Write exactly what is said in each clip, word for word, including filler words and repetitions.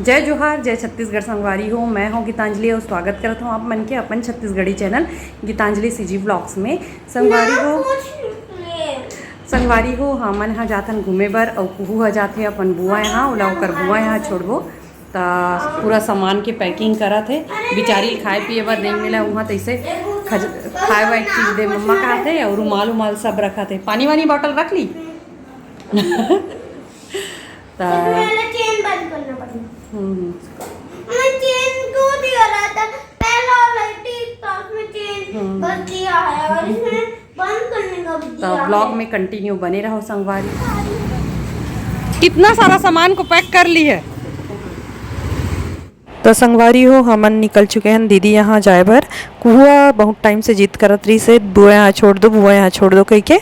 जय जोहार, जय छत्तीसगढ़ संगवारी हो। मैं हूँ गीतांजलि और स्वागत करत हूँ आप मन के अपन Chhattisgarhi channel Geetanjali CG vlogs में। संगवारी हो, संगवारी हो, हमन ह जाथन घूमे बर, अउ कुहू ह जाथे अपन बुआ यहाँ, ओला ओकर बुआ यहाँ छोड़बो। त पूरा सामान के पैकिंग करत हे। बिचारी खाए पिए बर नइ मिला, उहाँ तइसे खज-, खाए वाए चीज दे मम्मा कहत हे, अउ रुमाल उमाल सब रखत हे। पानी वानी बॉटल रख ली। त चेन बंद करना पड़ेगा। हम्म। मैं चेन को दिया रहा था, पहला लाइट ही तो उसमें चेन हम्म। बच गया है और इसमें बंद करने का भी तो दिया ब्लॉग है। में कंटिन्यू बने रहो संगवारी। कितना सारा सामान को पैक कर ली है। तो संगवारी हो, हमन निकल चुके हैं दीदी यहाँ जाए बर। कुहुआ बहुत टाइम से जिद करत रही से, "बुआ यहाँ छोड़ दो, बुआ यहाँ छोड़ दो," कह के।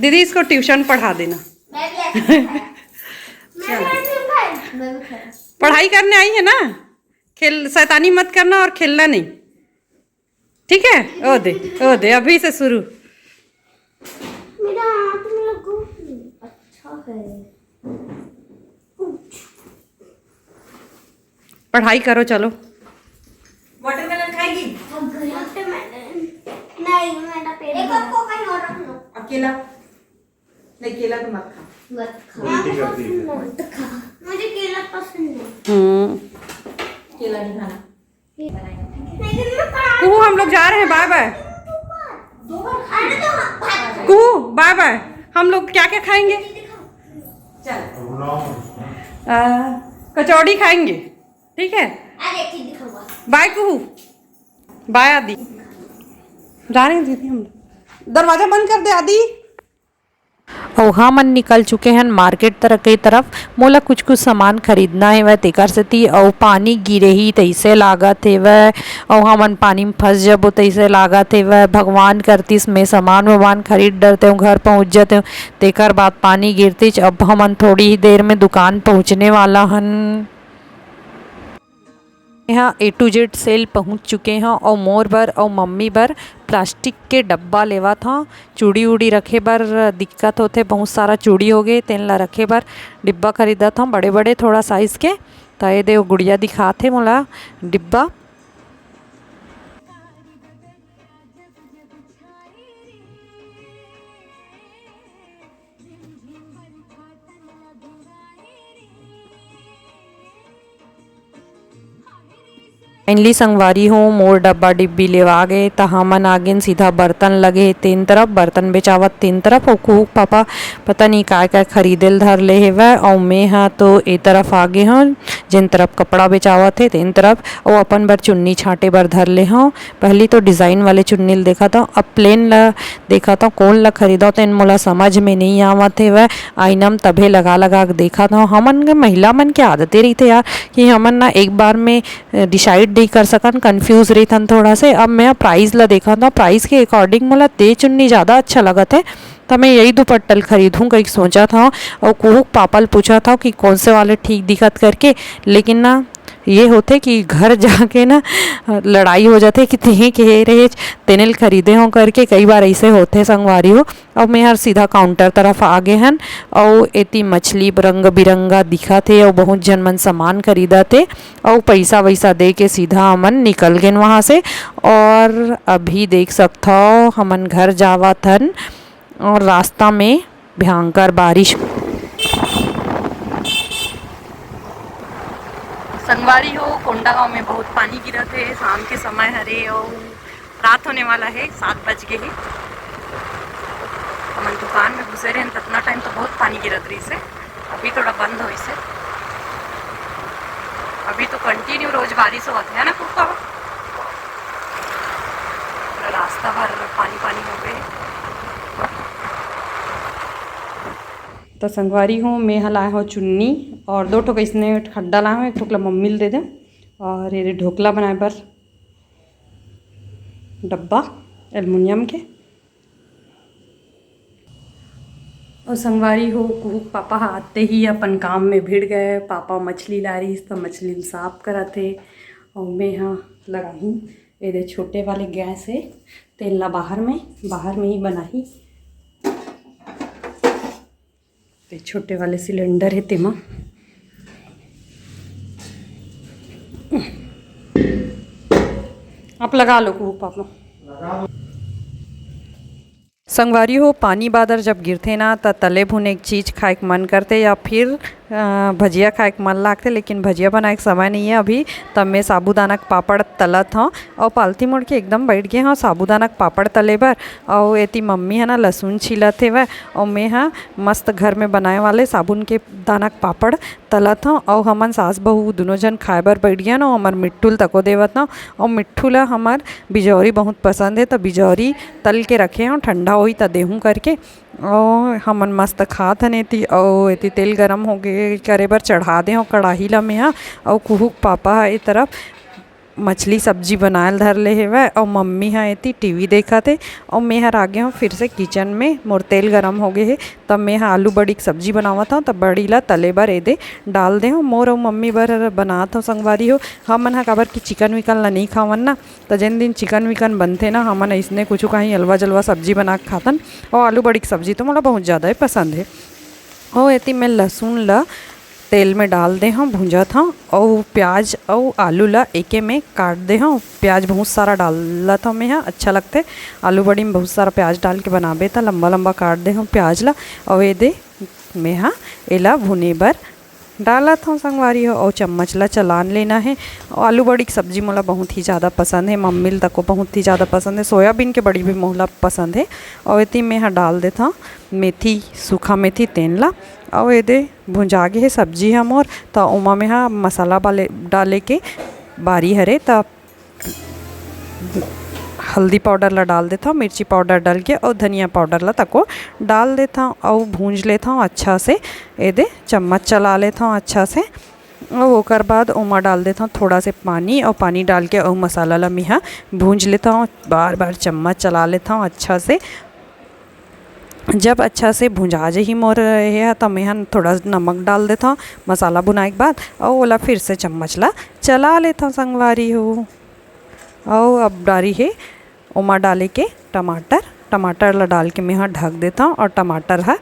दीदी, इसको ट्यूशन पढ़ा देना। मैं भी ऐसे ही खाया। मैं भी ऐसे ही खाया। मैं भी खाया। पढ़ाई करने आई है ना, खेल, शैतानी मत करना और खेलना नहीं, ठीक है? ओ दे, ओ दे, अभी से शुरू। मेरा हाथ में लगो। अच्छा है। पढ़ाई करो, चलो। वाटरमेलन खाएगी? वाटरमेलन। नहीं, मेरा पेट एक भरा। आपको कहीं और रख लो। अकेला? नहीं, केला तो मत खा। मत खा। उल्टी करती है। मत खा। मुझे केला पसंद है। हम्म। केला नहीं खाना। लेकिन मैं खा कुहू, हम लोग जा रहे हैं, बाय बाय। अरे तो भात खा। कुहू, बाय बाय। हम लोग क्या क्या खाएंगे? चल। आ, कचौड़ी खाएंगे, ठीक है? अरे चीज दिखाऊंगा। बाय कुहू, बाय आदि। जा रहे हैं दीदी हम लोग। दरवाजा बंद कर दे आदि। अउ हमन निकल चुके हन मार्केट तर-, के तरफ। मोला कुछ-कुछ सामान खरीदना हेवय, तेकर सेती। अउ पानी गिरही तइसे लागत हेवय, अउ हमन पानी म फंस जबो तइसे लागत हेवय। भगवान करतिस, मैं सामान-वामान खरीद डरतेंव, घर पहुंच जतेंव, तेकर बाद पानी गिरतिस। अब हमन थोड़ी ही देर में दुकान पहुंचने वाला हन। यहाँ A to Z सेल पहुँच चुके हव अउ मोर बर अउ मम्मी बर प्लास्टिक के डब्बा लेवत हव। चूड़ी उड़ी रखे बर दिक्कत होथे, बहुत सारा चूड़ी होगे, तेन ला रखे बर डिब्बा खरीदत हव, बड़े-बड़े थोड़ा साइज के। त ए दे, ओ गुड़िया दिखात हे मोला डिब्बा। Finally संगवारी हो, मोर डब्बा डिब्बी लेवा गे, त हमन आ गेन सीधा बर्तन लगे तेन तरफ, बर्तन बेचावत तेन तरफ। अउ कुहू पापा पता नहीं काय काय खरीदे ल धर ले हेवय, अउ मैं ह तो ए तरफ आ गे हव, जेन तरफ कपड़ा बेचावत हे तेन तरफ, अउ अपन बर चुन्नी छांटे बर धर ले हव। पहली तो design वाले चुन्नी ल देखत हव, अब plain ल देखत हव, कोन ल खरीदव, तेन मोला समझ में नइ आवत हेवय। आईना म तभे लगा लगा के देखत हव। हमन के महिला मन के आदते रहिथे यार, कि हमन ना एक बार में, अ, decide नइ कर सकन, confuse रहिथन थोड़ा से। अब मैं price ल देखत हव, price के according मोला ते चुन्नी ज़्यादा अच्छा लगत हे, त मैं यही दुपट्टा ल खरीदहूँ कहिके सोचत हव। अउ कुहू के पापा ल पूछत हव कि कौन से वाले ठीक दिखत करके, लेकिन ना ये होथे कि घर जाके ना लड़ाई हो जाथे कि तेहे केहे रहेच, तेने ल खरीदे हो करके, कई बार ऐसे होथे संगवारी हो। अउ मैं हर सीधा counter तरफ आ गे हन, अउ एती मछली रंग बिरंगा दिखत हे, अउ बहुत झन मन सामान खरीदत हे, अउ पैसा वैसा दे के सीधा हमन निकल गेन वहाँ से। और अभी देख सकथव, हमन घर जावत हन, और रास्ता में भयंकर बारिश। संगवारी हो, कोंडागांव में बहुत पानी गिरत हे, शाम के समय हरे अउ रात होने वाला हे, सात बज गे हे। हमन दुकान में घुसे रहेन, ततना time तो बहुत पानी गिरत रहिस हे, अभी थोड़ा बंद होइस हे। अभी तो continue रोज बारिश होवत हे ना कुहू पापा? पूरा रास्ता भर पानी पानी हो गए। तो संगवारी हो, मैं ह लाए हव चुन्नी और दो ठो कइसने खड्डा लाए हव, एक ठो ला मम्मी ल दे देंव और ये ढोकला बनाए बर डब्बा aluminium के। और संगवारी हो, कुहू के पापा ह आते ही अपन काम में भिड़ गए। पापा मछली ला रहिस त मछली ल साफ करत हे और मैं ह लगाही एदे छोटे वाले गैस हे, तेन ला बाहर में, बाहर में ही बनाही। ये छोटे वाले सिलेंडर हे तेमा। आप लगा लो कुहू पापा। संगवारी हो, पानी बादर जब गिरथे ना, त तले भुने के चीज खाए के मन करथे या फिर, अ, भजिया खाए के मन लागथे, लेकिन भजिया बनाए के समय नहीं है अभी। तब मैं साबूदाना के पापड़ तलत हौं अउ पालथी मुड़ के एकदम बैठ गे हौं साबूदाना के पापड़ तले बर। अउ एती मम्मी ह ना लहसुन छीलत हेवय अउ मैं ह मस्त घर में बनाए वाले साबून के दाना के पापड़ तलत हौं। अउ हमन सास बहू दुनों झन खाए बर बैठ गेन अउ हमर मिट्ठू ल तको देवत हौं। अउ मिट्ठू ल हमर बिजौरी बहुत पसंद हे, त बिजौरी तल के रखे हौं, ठंडा होही त देहूं करके। अउ हमन मस्त खात हन एती, अउ एती तेल गरम हो गे, करे बर चढ़ा दे हौं कड़ाही ल मेहा। अउ कुहू के पापा ह ए तरफ मछली सब्जी बनाए ल धर ले हेवय, अउ मम्मी ह एती टीवी देखत हे, अउ मेहर आगे हौं फिर से किचन में। मोर तेल गरम हो गे हे, तब मेहा आलू बड़ी के सब्जी बनावत हौं, तब बड़ी ल तले बर एदे डाल दे हौं। मोर अउ मम्मी बर बनात हौं संगवारी हो, हमन ह काबर कि चिकन विकन ल नइ खावन ना, त जेन दिन चिकन विकन बनथे ना, हमन अइसने कुछु कहीं अलवा जलवा सब्जी बना के खाथन। अउ आलू बड़ी के सब्जी तो मोला बहुत ज़्यादा ही पसंद हे। अउ एती मैं लहसुन ल तेल में डाल दे हौं, भूंजत हौं, अउ प्याज अउ आलू ल एके में काट दे हौं। प्याज बहुत सारा डालत हौं मैं ह, अच्छा लगथे। आलू बड़ी में बहुत सारा प्याज डाल के बनाबे त लंबा लंबा काट दे हौं प्याज ल। अउ एदे मैं ह एला भुने बर डालत हौं संगवारी हो, अउ चम्मच ला चलान लेना हे। अउ आलू बड़ी के सब्जी मोला बहुत ही ज़्यादा पसंद हे, मम्मी ल तको बहुत ही ज़्यादा पसंद हे, सोयाबीन के बड़ी भी मोला पसंद हे। अउ एती मैं ह डाल देथौं मेथी, सूखा मेथी, तेन ला। अउ एदे भुंजा गे हे सब्जी ह मोर, त ओमा मैं ह मसाला बाले, डाले के बारी हरे, त हल्दी पाउडर ला डाल देथौं, मिर्ची पाउडर डाल के अउ धनिया पाउडर ला तको डाल देथौं अउ भूंज लेथौं अच्छा से। एदे चम्मच चला लेथौं अच्छा से अउ ओकर बाद ओमा डाल देथौं थोड़ा से पानी अउ पानी डाल के अउ मसाला ला मिहा भूंज लेथौं। बार बार चम्मच चला लेथौं अच्छा से। जब अच्छा से भुंजा जही मोर ये ह, त मेहा थोड़ा नमक डाल देथौं मसाला भुनाए के बाद अउ ओला फिर से चम्मच ला चला लेथौं संगवारी हो। अउ अब डारी हे ओमा डाले के टमाटर, टमाटर ला डाल के मेहा ढक देथौं अउ टमाटर ह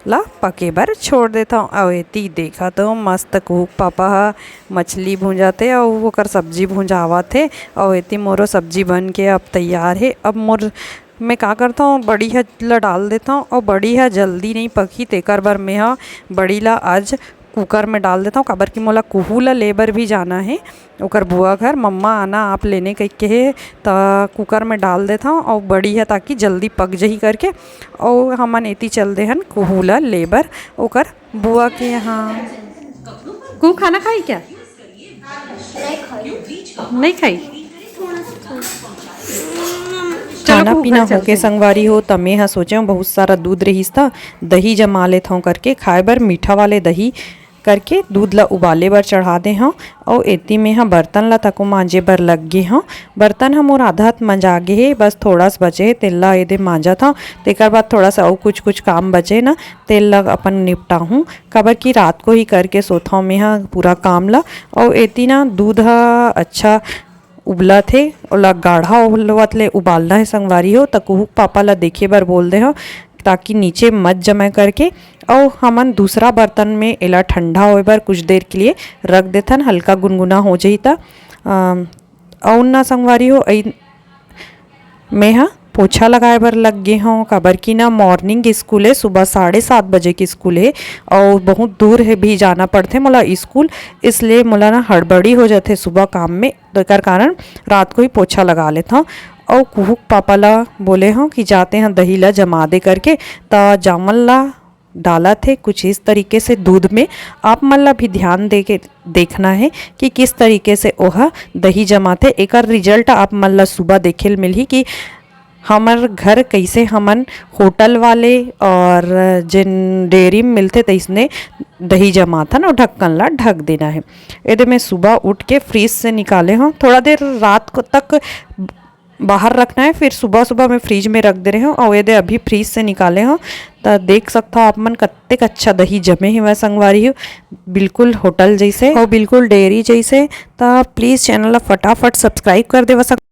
ला पके बर छोड़ देथौं। अउ एती देखा तो मस्त कुक पापा ह मछली भुंजाथे अउ ओकर सब्जी भुंजावत हे। अउ एती मोरो सब्जी बन के अब तैयार हे। अब मोर मैं का करथौं, बड़ी ह ला डाल देथौं अउ बड़ी ह जल्दी नइ पकही, तेकर बर मेहा बड़ी ला आज कुकर में डाल देथौं, काबर कि मोला कुहू ला ले बर भी जाना हे। ओकर बुआ घर मम्मा आना आप लेने कहिके हे, त कुकर में डाल देथौं अउ बड़ी ह ताकि जल्दी पक जही करके। अउ हमन एती चल दे हन कुहू ला ले बर ओकर बुआ के यहाँ। कुहू खाना खाही क्या? नहीं खाही। चलो खाना कुहू पीना घर होके चलते हैं। संगवारी हो, त मैं ह सोचेंव बहुत सारा दूध रहिस, त दही जमा लेथौं करके खाए बर मीठा वाले दही करके दूध ला उबाले बर चढ़ा दे हौं। अउ एती में ह बर्तन ला तको मांजे बर लग गे हौं। बर्तन ह मोर आधा हथ मंजा गे हे, बस थोड़ा सा बचे हे, तेल ला एदे मांजत हौं। तेकर बाद थोड़ा सा अउ कुछ कुछ काम बचे ना, तेल ला अपन निपटाहूं, काबर कि रात को ही करके सोथौं में ह पूरा काम ला। अउ एती ना दूध ह अच्छा उबलत हे, ओला गाढ़ा होवत ले उबालना हे संगवारी हो। त कुहुक पापा ला देखे बर बोल दे हौं, ताकि नीचे मत जमे करके। अउ हमन दूसरा बर्तन में एला ठंडा होए बर कुछ देर के लिए रख देथन, हल्का गुनगुना हो जही त। अम, अउ ना संगवारी हो, अइ-, मैं ह पोछा लगाए बर लग गे हौं, काबर कि ना morning के स्कूल हे, सुबह साढ़े सात बजे के स्कूल हे अउ बहुत दूर हे भी जाना पड़थे मोला स्कूल, इसलिए मोला ना हड़बड़ी हो जाथे सुबह काम में, तेकर कारण रात को ही पोछा लगा लेथौं। अउ कुहुक पापा ला बोले हौं कि जाते हैं दही ला जमा दे करके, त जामन ला डालत हे कुछ इस तरीके से दूध में। आप मन ला भी ध्यान दे के देखना हे कि किस तरीके से ओह दही जमाथे। एकर result आप मन ला सुबह देखे ल मिलही कि हमर घर कैसे हमन होटल वाले और जेन डेयरी में मिलथे तइसने दही जमाथन अउ ढक्कन ला ढक देना हे। एदे मैं सुबह उठ के फ्रिज से निकाले हौं, थोड़ा देर रात को तक बाहर रखना हे, फिर सुबह सुबह मैं फ्रिज में रख दे रहे हौं। अउ एदे अभी फ्रिज से निकाले हौं, त देख सकथव आप मन कत्तेक अच्छा दही जमे हेवय संगवारी हो, बिल्कुल होटल जैसे अउ बिल्कुल डेयरी जैसे। त please channel ला फटाफट subscribe कर देवा संग-